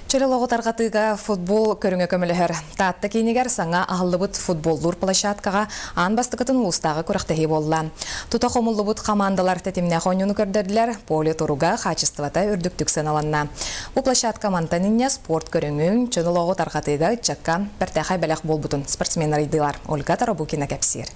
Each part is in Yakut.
Чөл олоҕу тарҕатыыга футбол көрүҥэ көмөлөһөр. Таатта киинигэр саҥа аһыллыбыт футболлуур площадкаҕа аан бастакытын улуустааҕы күрэхтэһии буолла. Тута хомуллубут хамаандалар тэтимнээх оонньууну көрдөрдүлэр, поле туруга, хаачыстыбата үрдүктүк сыаналанна. Бу площадка мантан инньэ спорт көрүҥүн, чөл олоҕу тарҕатыыга ыччакка бэртээхэй бэлэх буолбутун спортсменнар ыйдылар. Ольга Тарабукина кэпсиир.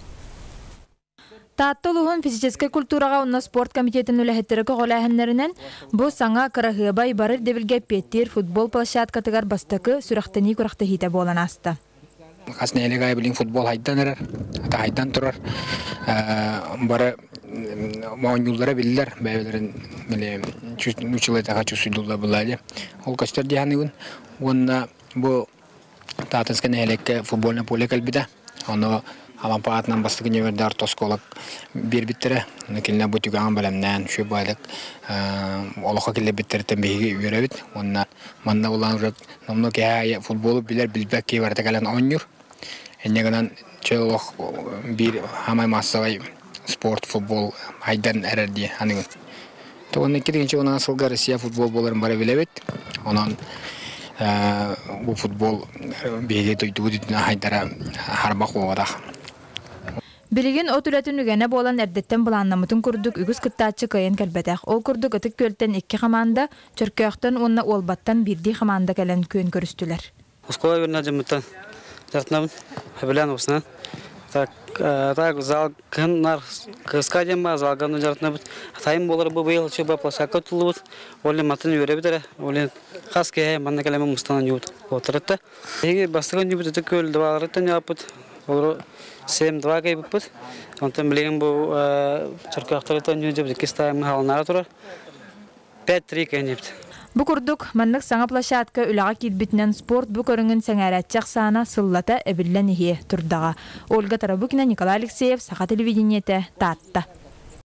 Таатта улууһун физическэй культураҕа уонна спорт комитетын үлэһиттэрэ көҕүлээһиннэринэн бу саҥа кыраһыабай бары ирдэбилгэ эппиэттиир футбол площадкатыгар бастакы сүрэхтэнии күрэхтэһиитэ буолан ааста. Хас нэһилиэк аайы билигин футбол хайдан эрэр, хайдан турар. Бары оонньууллара биллэр, бэйэлэрин били училетаҕа чувствуйдуллар былаали. Ол көстөр дии саныыбын. Уонна бу Таатынскай нэһилиэккэ футбольное поле кэлбитэ. Ону Алампа аатынан бастакы нүөмэрдээх орто оскуола биэрбиттэрэ. Ону кинилэр бу түгэҕин бэлэмнээн, үчүгэй баайдык олоххо киллэрбиттэриттэн биһиги үөрэбит. Уонна манна улаан уже номнуо киһи аайы футболу билэр билбэт киһи барыта кэлэн оонньуур. Инньэ гынан чөл олох биир самай массовай спорт футбол айдан эрэр дии аныгын. Уонна 2010 сылга Россия футбол буоларын бары билэбит. Онон бу футбол биһиги дойдубут үрдүнэн хайдара харбах буолбатах. Билигин от үлэтин үгэнэ буолан эрдэттэн былааннаммытын курдук үгүс кыттааччы кыайан кэлбэтэх. Ол курдук Ытык Күөлтэн икки хамаанда, Чөркөөхтөн уонна Уолбаттан биирдии хамаанда кэлэн күөн көрүстүлэр. Оскуола үөрэнэр дьоммуттан дьарыктанабын, сөбүлээн уопсанан. Так, так зал кыһын кыска диэн баар залга дьарыктанабыт. Сайын буолар бу быйыл чуба площадка тутуллубут. Ол матын үөрэбит эрэ. Ол хас киһи манна кэлэммин мустанан юут буолтарытта. Биһиги бастакы ньубут ытык күөл дваларыттан яппыт. Олору 7-2 кайбыппыт. Онтон билигин бу чөркөөхтөрүттэн ньудьубут иккис тайм хаалнаара турар. 5-3 кэннибит. Бу курдук, маннык саҥа площадка үлэҕэ киирбитинэн спорт бу көрүҥүн сэҥээрээччи ахсаана сыллата эбиллэн иһиэ турдаҕа. Ольга Тарабукина, Николай Алексеев, Саха телевидениетэ, Таатта.